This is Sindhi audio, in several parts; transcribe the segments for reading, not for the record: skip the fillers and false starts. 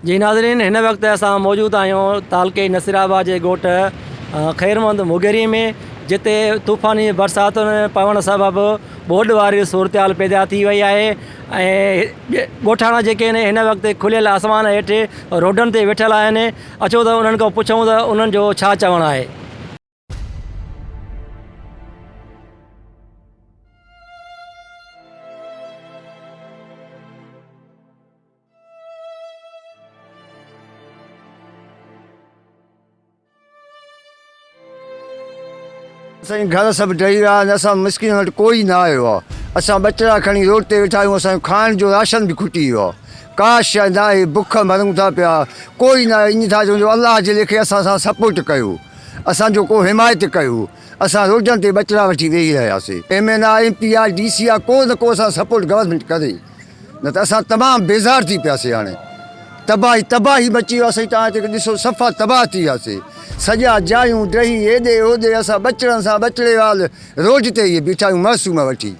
جي ناظرين هن وقت اسان موجود آهيون تعلقي نصير آباد جي ڳوٺ خيرمند مغيري ۾ جتي طوفاني برساتن پوڻ سبب ٻوڏ واري صورتحال پيدا ٿي وئي آهي ۽ ڳوٺاڻا جيڪي آهن هن وقت کليل آسمان هيٺ روڊن تي ويٺل آهن اچو ته انهن کان پڇون ته انهن جو ڇا چوڻ آهي. سائين گهر سڀ ڊهي ويا آهن اسان مسڪينن وٽ ڪوئي نه آيو آهي اسان ٻچڙا کڻي روڊ تي ويٺا آهيون اسان جو کائڻ جو راشن به کٽي ويو آهي ڪا شيء نه آهي بک مرون ٿا پيا ڪوئي نه آيو ائين ٿا چئون جو الله جي ليکي اسان سان سپورٽ ڪيو اسان جو ڪو حمايت ڪيو اسان روڊن تي ٻچڙا وٺي ويهي رهياسي ايم اين آ ايم پي آ ڊي سي آ ڪو نه ڪو اسان سپورٽ گورنمينٽ ڪري نه ته اسان تمام بيزار ٿي پياسي هاڻي تباهي تباهي مچي ويو سائين توهان هتي ڏسو صفا تباهه ٿي وياسي سڄا جايون ڊهي هيڏي هوڏي اسان ٻچڙن سان ٻچڙي وال روڊ تي ئي بيٺا آهيون معصوم وٺي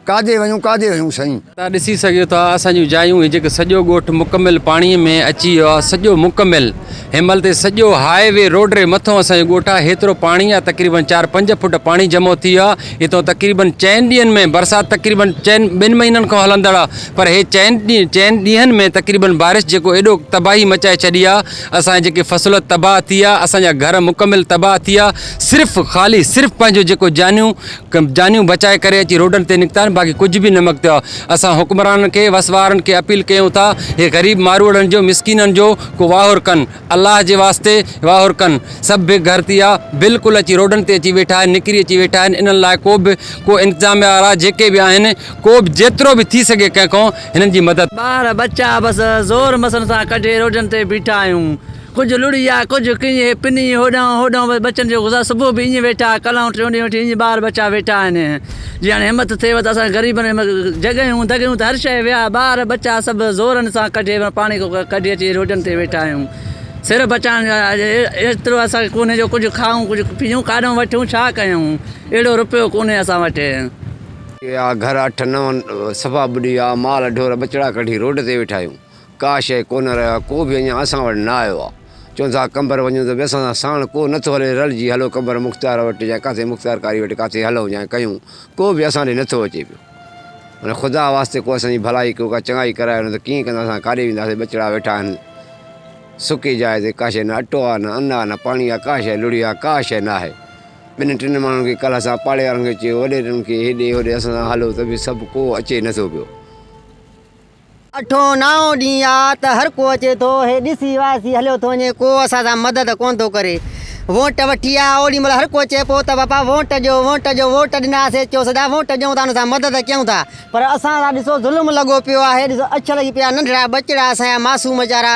ڪاڏي وڃون ڪاڏي وڃون سائين. توهان ڏسي سگهيو ٿا اسان جون جايون هي جيڪو سڄو ڳوٺ مڪمل پاڻي ۾ اچي ويو آهي سڄو مڪمل هن مهل تي سڄو هاء وي روڊ ري مٿو اسان جو ڳوٺ آهي هيترو پاڻي آهي تقريبن چار پنج فوٽ پاڻي جمع ٿي ويو آهي هتان تقريبن چئن ڏينهن ۾ برسات تقريبن چئن ٻن مهينن کان هلندڙ آ پر هي چئن ڏينهن چئن ڏينهن ۾ تقريبن بارش جيڪو ايڏو تباهي مچائي ڇڏي آ اسان جا جيڪي فصل تباهه ٿي ويا اسان جا گهر مڪمل تباهه ٿي ويا صرف خالي صرف پنهنجو جيڪو جانيون جانيون بچائي ڪري اچي روڊن تي نڪتا آهن باقي ڪجهه به نه مڪتيو آ اسان حڪمرانن کي وس وارن کي اپيل ڪيون ٿا هي غريب ماروئڙن جو مسڪينن جو ڪو واهر ڪن الله جي واسطي واهر ڪن. سڀ بي گهر ٿي ويا، بلڪل اچي روڊن تي اچي ويٺا آهن، نڪري اچي ويٺا آهن، انهن لاء ڪو به ڪو انتظاميا وارا جيڪي به آهن ڪو به جيترو به ٿي سگهي ڪنهن کان هنن جي مدد. ٻار ٻچا بس زور مسن سان ڪڍي روڊن تي بيٺا آهيون. ڪجهه لڙهي آ ڪجهه ڪيئن هي پني هوڏانهن هوڏانهن بس ٻچن جو گذارو صبح به ائين ويٺا ڪلهه ٽيون ڏينهن وٺي ائين ٻار ٻچا ويٺا آهن. جي هاڻي همت ٿئيو ته اسان غريبن جڳهيون دڳهيون ته هر شيء ويا ٻار ٻچا سڀ زورن سان ڪڍي پاڻي ڪڍي اچي روڊن تي ويٺا آهيون سر بچائڻ ايترو اسان کي ڪونهي جو ڪجهه کائون ڪجهه پيئون ڪاڏئون وٺون ڇا ڪيون اهڙو روپيو ڪونهي اسان وٽ. ويا گهر اٺ نو صفا ٻڏي ويا مال ڍور ٻچڙا ڪڍي روڊ تي ويٺا آهيون ڪا شيء ڪونه رهيو آهي ڪو به اڃا اسان وٽ نه آيو آهي. چون ٿا قمبر وڃون ته به اسان سان ساڻ ڪو نه ٿو هلي رلجي هلو قمبر مختيار وٽ يا ڪاٿي مختيارڪاري وٽ ڪاٿي هلون يا ڪيون ڪو به اسان ڏي نه ٿو اچي پيو معنيٰ خدا واسطي ڪو اسان جي ڀلائي ڪيو ڪا چڱائي ڪرايو نه ته ڪيئن ڪندا اسان ڪاڏي وينداسين ٻچڙا ويٺا آهن سڪي جاء تي ڪا شيء نه اٽو آ نه ان آ نه پاڻي آ ڪا شيء لڙي آ ڪا شيء نه آهي ٻن ٽن ماڻهن کي ڪلهه اسان پاڙي وارن کي چيو وڏيرن کي هيڏي هوڏي اسان سان هلو ته به سڀ ڪو اچي نه ٿو پيو. اٺون نائون ڏينهن آ ته هر ڪو اچي ٿو هي ڏسي واسي هليو ٿو وڃي ڪو اسان سان مدد ڪونه ٿو ڪري وونٽ وٺي آ اوڏي مهل هر ڪو چئي پيو ته بابا وونٽ ڏيو وونٽ ڏيو ووٽ ڏناسي چيو سدا وونٽ ڏيون ٿا ان سان مدد ڪيون ٿا پر اسان سان ڏسو ظلم لڳو پيو آهي ڏسو اڇ لڳي پيا ننڍڙا ٻچڙا اسان جا معصوم ويچارا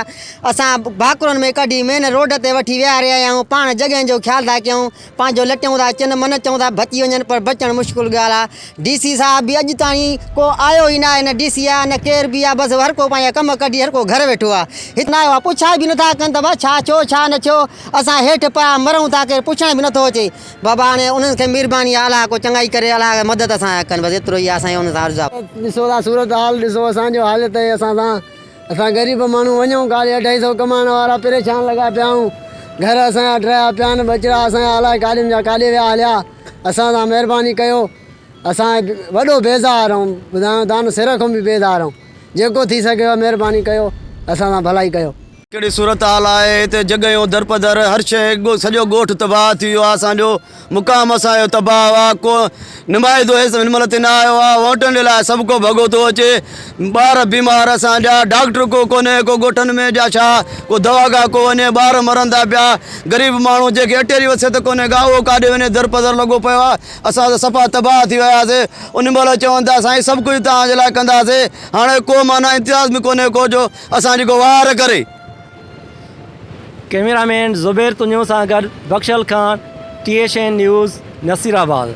اسان ڀاڪرن ۾ ڪڍي مين روڊ تي وٺي ويهاري آيا آهيون پاڻ جڳهين جو خيال ٿا ڪيون پنهنجو لٽيون ٿا اچن من چئون ٿا بچي وڃن پر بچڻ مشڪل ڳالهه آ ڊي سي صاحب به اڄ تائين ڪو آيو ئي ناهي نه ڊي سي آ نه ڪير به آ بس هر ڪو پنهنجا ڪم ڪڍي هر ڪو گهر ويٺو آ هت نه آيو آ پڇا به نٿا ڪن ته ڀا ڇا ٿيو ڇا نه ٿيو اسان هيٺ پيا مرون ٿا ڪير پڇڻ به نٿو اچي بابا هاڻي انهن کي مھرباني آ الله ڪو چڱائي ڪري الله مدد اسان جا ڪن بس ايترو ئي آ اسان جي انهن سان عرض آ. ڏسو ٿا صورت حال ڏسو اسان جو حالت ۽ اسان سان اسان غريب ماڻهو وڃون ڪاڏي اڍائي سئو ڪمائڻ وارا پريشان لڳا پيا آهيون گهر اسان جا ڊهيا پيا آهن ٻچڙا اسان جا الائي ڪاڏين جا ڪاڏي ويا هليا اسان سان مهرباني ڪيو اسان وڏو بيزار آهيون ٻڌايون ٿا نه سر کان به بيزار آهيون جيڪو ٿي سگهيو مهرباني ڪيو اسان سان ڀلائي ڪيو. ڪهڙي صورتحال آهي هتي جڳهيون درپدر هر شيء سڄو ڳوٺ تباهه ٿي ويو آهي اسان جو مقام اسان جو تباهه آ ڪو نمائندو هيس هن مهل تي نه آيو آ ووٽن جي لاء سڀ ڪو ڀڳو ٿو اچي ٻار بيمار اسان جا ڊاڪٽر ڪو ڪونهي ڪو ڳوٺن ۾ جا ڇا ڪو دواگاهه ڪو وڃي ٻار مرن ٿا پيا غريب ماڻهو جنهن کي اٽي جي وسعت ڪونهي ڪا اهو ڪاڏي وڃي در پدر لڳو پيو آ اسان ته صفا تباهه ٿي وياسي ان مهل چون ٿا سائين سڀ ڪجهه توهان جي لاء ڪنداسي هاڻي ڪو معنيٰ امتياز به ڪونهي ڪو جو اسان جي ڪو واهر ڪري. ڪئميرا مين زبير تنيو سان گڏ Bakhshal Khan, T H N news, Nasirabad.